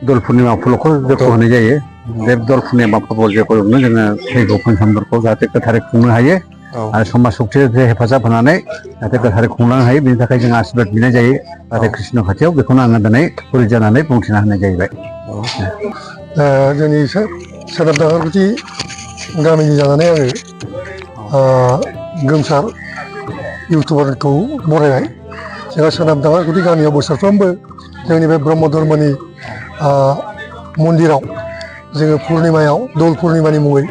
दल पुर्णिमा फुलखौ जयग होनाय जायो। बे दल पुर्णिमा फोरबोआव जयगजोंनो जोङो फैगौ फुनसमफोरखौ जाहाथे गोथारै खुंनो हायो आरो समाज सक्ति हेफाजाब होनानै जाहाथे गोथारै खुंलांनो हायो बेनि थाखाय जों आशीर्बाद बिनाय जायो। राधे कृष्ण खाथियाव बेखौनो आङो दिनै गुरै जानानै बुंथिना होनाय जाहैबाय। जोंनि सोनाब दाङारगुदि गामिनि जानानै आङो गोमसार इउटुबारखौ बरायबाय। जोंहा सोनाब दाङारगुदि गामियाव बोसोरफ्रोमबो जोंनि बे ब्रह्म धर्मनि मन्दिराव जोङो पुर्निमायाव दल पुर्निमानि मुङै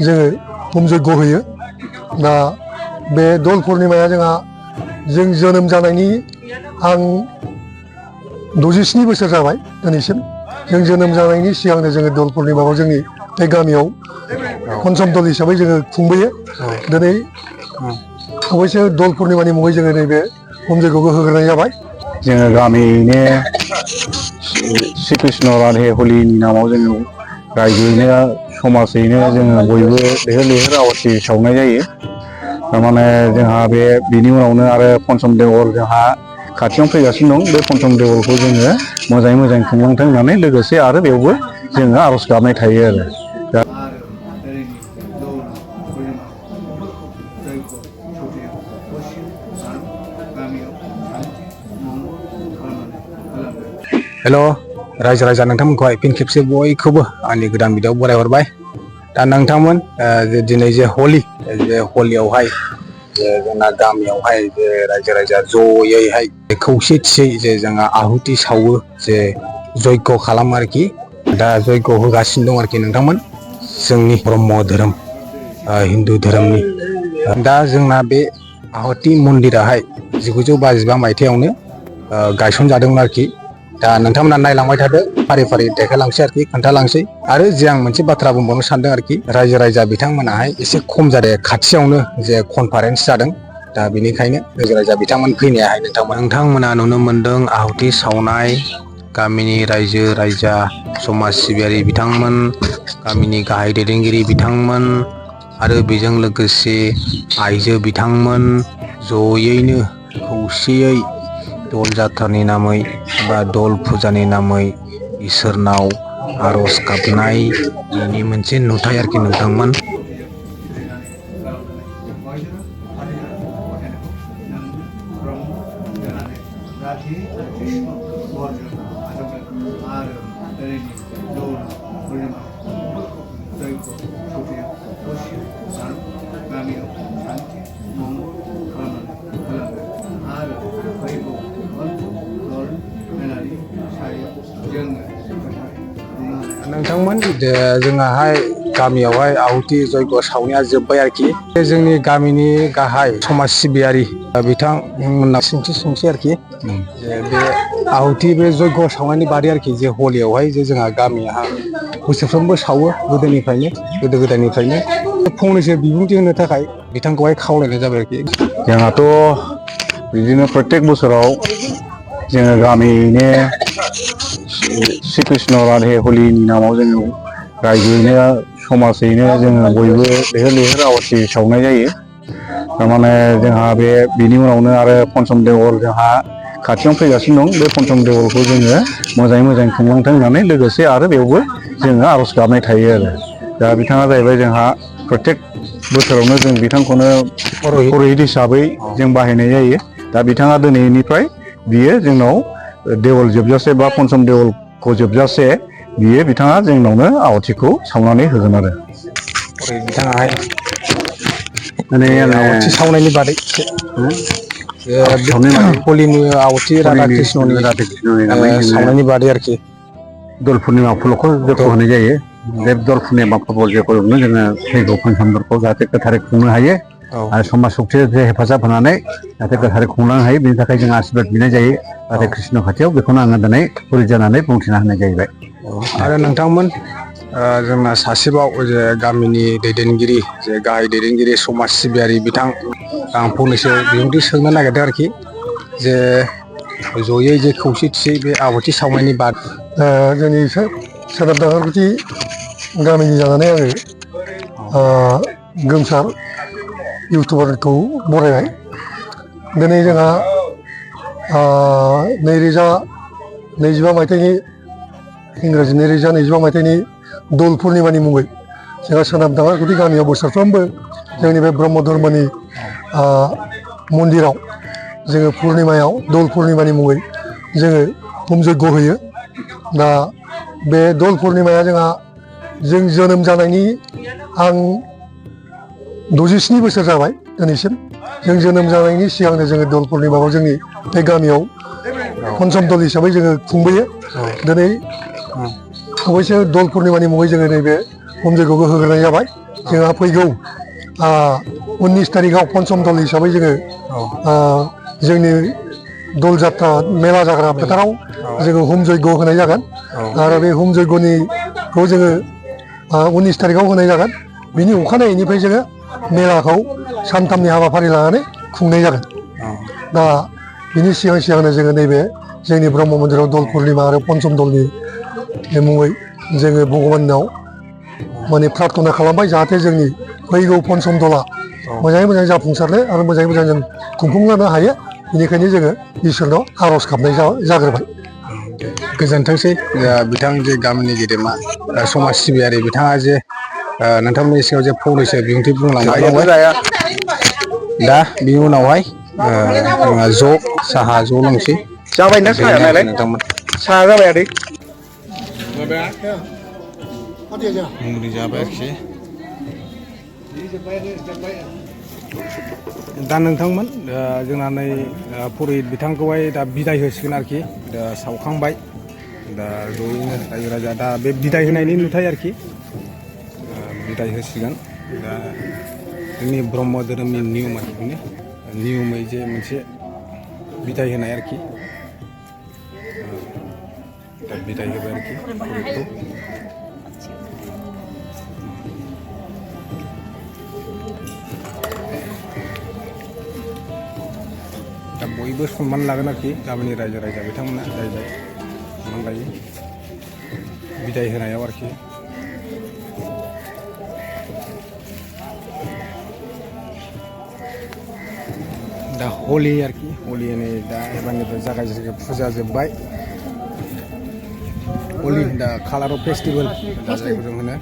जोङो हुम जयग होयो। दा बे दल पुर्निमाया जोंहा जों जोनोम जानायनि आं 67 बोसोर जाबाय दिनैसिम। जों जोनोम जानायनि सिगांनो जोङो दल पुर्निमाखौ जोंनि बे गामियाव पन्चम दल हिसाबै जोङो खुंबोयो। दिनै अबयसे दल पुर्निमानि मुङै जोङो नैबे हुम जयगखौ होग्रोनाय जाबाय। जोङो गामियैनो श्री कृष्ण राधे हलिनि नामाव जोङो रायजोयैनो समाजैनो जोङो बयबो लैहोर लैहोर आवाथि सावनाय जायो। थारमाने जोंहा बेनि उनावनो आरो पन्चम देवल जोंहा खाथियावनो फैगासिनो दं। बे पन्चम देवलखौ जोङो मोजाङै मोजां खुंलांथों होननानै लोगोसे आरो बेयावबो जोङो आर'ज गाबनाय थायो आरो। दा हेल' रायजो राजा नोंथांमोनखौहाय फिन खेबसे बयखौबो आंनि गोदान भिडिअ'आव बरायहरबाय। दा नोंथांमोन दिनै जे हलियावहाय जोंना गामियावहाय जे रायजो राजा जयैहाय खौसेथियै जे जोंहा आहुथि सावो जे जयग खालामो आरोखि। दा जयग होगासिनो दं आरोखि नोंथांमोन जोंनि ब्रह्म धोरोम हिन्दु धोरोमनि। दा जोंना बे आहुथि मन्दिराहाय 1952 मायथाइयावनो गायसनजादोंमोन आरोखि। दा नोंथांमोना नायलांबाय थादो, फारि फारि देखायलांसै आरोखि, खोन्थालांसै। आरो जे आं मोनसे बाथ्रा बुंबावनो सानदों आरोखि, रायजो राजा बिथांमोनाहाय एसे खम जादों। खाथियावनो जे कनफारेन्स जादों। दा बेनिखायनो रायजो राजा बिथांमोन फैनायाहाय नोंथांमोना नुनो मोनदों आहुथि सावनाय गामिनि रायजो राजा समाज सिबियारि बिथांमोन, गामिनि गाहाय दैदेनगिरि बिथांमोन आरो बेजों लोगोसे आइजो बिथांमोन जयैनो खौसेयै दल जाथ्रानि नामै बा दल फुजानि नामै इसोरनाव आर'ज गाबनाय बेनि मोनसे नुथाय आरोखि नोंथांमोन। नोंथांमोन जोंहाय गामियावहाय आहुथि जयग सावनाया जोब्बाय आरोखि। जोंनि गामिनि गाहाय समाज सिबियारि बिथांमोननाव सोंथि सोंसै आरोखि। बे आहुथि बे जयग सावनायनि बादै आरोखि, जे हलियावहाय जे जोंहा गामियाहा बोसोरफ्रोमबो सावो गोदो गोदायनिफ्रायनो फंनैसो बिबुंथि होनो थाखाय बिथांखौहाय खावलायनाय जाबाय आरोखि। जोंहाथ' बिदिनो प्रत्येक बोसोराव जोङो गामियैनो श्री कृष्ण राधे हलिनि नामाव जोङो रायजोयैनो समाजैनो जोङो बयबो लैहोर लैहोर आवाथि सावनाय जायो। थारमाने जोंहा बेनि उनावनो आरो पन्चम देवल जोंहा खाथियावनो फैगासिनो दं। बे पन्चम देवलखौ जोङो मोजाङै मोजां खुंलांथों होननानै लोगोसे आरो बेयावबो जोङो आर'ज गाबनाय थायो आरो। दा बिथाङा जाहैबाय जोंहा प्रत्येक बोसोरावनो जों बिथांखौनो पुर'हित हिसाबै जों बाहायनाय जायो। दा बिथाङा दिनैनिफ्राय बियो जोंनाव देवल जोबजासे बा पन्चम देवलखौ जोबजासे बिथाङा जोंनावनो आवाथिखौ सावनानै होगोन आरो। बिथाङाहाय माने आङो आवाथि सावनायनि बादै आवाथि सावनायनि बादै हलिनि आवाथि राधा हलिनि कृष्णनि राधे कृष्णनि नामै जोङो सावनायनि बादै आरोखि। दल पुर्णिमा फुलखौ जयग होनाय जायो। बे दल पुर्णिमा फोरबोआव जयगजोंनो जोङो फैगौ फुनसमफोरखौ जाहाथे गोथारै खुंनो हायो आरो समाज सक्ति हेफाजाब होनानै जाहाथे गोथारै खुंलांनो हायो बेनि थाखाय जों आशीर्बाद बिनाय जायो। राधे कृष्ण खाथियाव बेखौनो आङो दिनै गुरै जानानै बुंथिना होनाय जाहैबाय। आरो नोंथांमोन जोंना सासेबाव जे गामिनि दैदेनगिरि, जे गाहाय दैदेनगिरि समाज सिबियारि बिथां, आं फंनैसो बिबुंथि सोंनो नागिरदों आरोखि। जे जयै जे खौसेथियै बे आहुथि सावनायनि बाद जोंनि सोनाब दाङारगुदि गामिनि जानानै आङो गोमसार इउटुबारखौ बरायबाय। दिनै जोंहा 2025 मायथाइनि इंराजि 2025 मायथाइनि दल पुर्णिमानि मुङै जोंहा सोनाब दाङागुदि गामियाव बोसोरफ्रोमबो जोंनि बे ब्रह्म धर्मनि मन्दिराव जोङो पुर्णिमायाव दल पुर्णिमानि मुङै जोङो हुम जग्य होयो दा बे दल पुर्णिमाया जोंहा जों जोनोम जानायनि आं 67 बोसोर जाबाय दिनैसिम जों जोनोम जानायनि सिगांनो जोङो दल पुर्णिमाखौ जोंनि बे गामियाव पन्चम दल हिसाबै जोङो खुंबोयो दिनै अबयसे दल पुर्णिमानि मुङै जोङो नैबे हुम जग्यखौ होग्रोनाय जाबाय जोंहा फैगौ 19 तारिखआव पन्चम दल हिसाबै जोङो जोंनि दल जात्रा मेला जाग्रा फोथाराव जोङो हुम जग्य होनाय जागोन आरो बे हुम जग्यनिखौ जोङो 19 तारिखआव होनाय जागोन बिनि अखानायैनिफ्राय जोङो मेलाखौ सानथामनि हाबाफारि लानानै खुंनाय जागोन दा बिनि सिगां सिगांनो जोङो नैबे जोंनि ब्रह्म मन्दिराव दल पुर्णिमा आरो पन्चम दलनि मुङै जोङो भगबानाव माने प्रार्थना खालामबाय जाहाथे जोंनि फैगौ पन्चम दला मोजाङै मोजां जाफुंसारनो आरो मोजाङै मोजां जों खुंफुंलांनो हायो बेनिखायनो जोङो इसोरनाव आर'ज गाबनाय जाग्रोबाय गोजोनथोंसै बिथां जे गामिनि गेदेमा समाज सिबियारि बिथाङा जे नोंथांमोननि सिगाङाव जे फंनैसो बिबुंथि बुंलांबाय दा बिनि उनावहाय जोंहा ज' साहा ज' लोंसै जाबायना साहाया नालाय नोंथांमोन साहा जाबाय आदै मुरि जाबाय आरोखि दा नोंथांमोन जोंना नै पुरहित बिथांखौहाय दा बिदाय होसिगोन आरोखि दा सावखांबाय दा जयैनो रायजो राजा दा बे बिदाय होनायनि नुथाय आरोखि बिदाय होसिगोन दा जोंनि ब्रह्म धोरोमनि नियम आरोखि नियमै जे मोनसे बिदाय होनाय आरोखि दा बिदाय होबाय आरोखि पुरहितखौ दा बयबो सनमान लागोन आरोखि गामिनि रायजो राजा बिथांमोना जाय जाय सनमान लायो बिदाय होनायाव आरोखि दा हलि आरोखि हलि नै दा एबारनिफ्राय जागायजेननाय फुजा जोब्बाय हलि दा कालार अफ फेस्टिभेल दा जायखौ जों होनो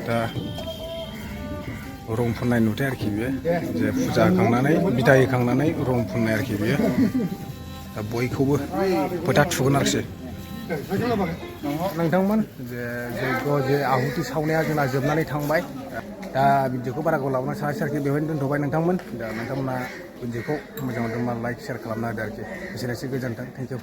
दा रं फुननाय नुथाय आरोखि बेयो जे फुजा होखांनानै बिदाय होखांनानै रं फुननाय आरोखि बेयो दा बयखौबो फोथा थुगोन आरोखि नोंथांमोन जे आहुति सावनाया जोंना जोबनानै थांबाय दा भिडिअखौ बारा गोलाव लाबोनो सानाखिसै आरोखि बेवहायनो दोनथ'बाय नोंथांमोन दा नोंथांमोना भिडिअखौ मोजां मोनदोंबा लाइक शेयार खालामना होदो आरोखि एसेनोसै गोजोन्थों थेंक इउ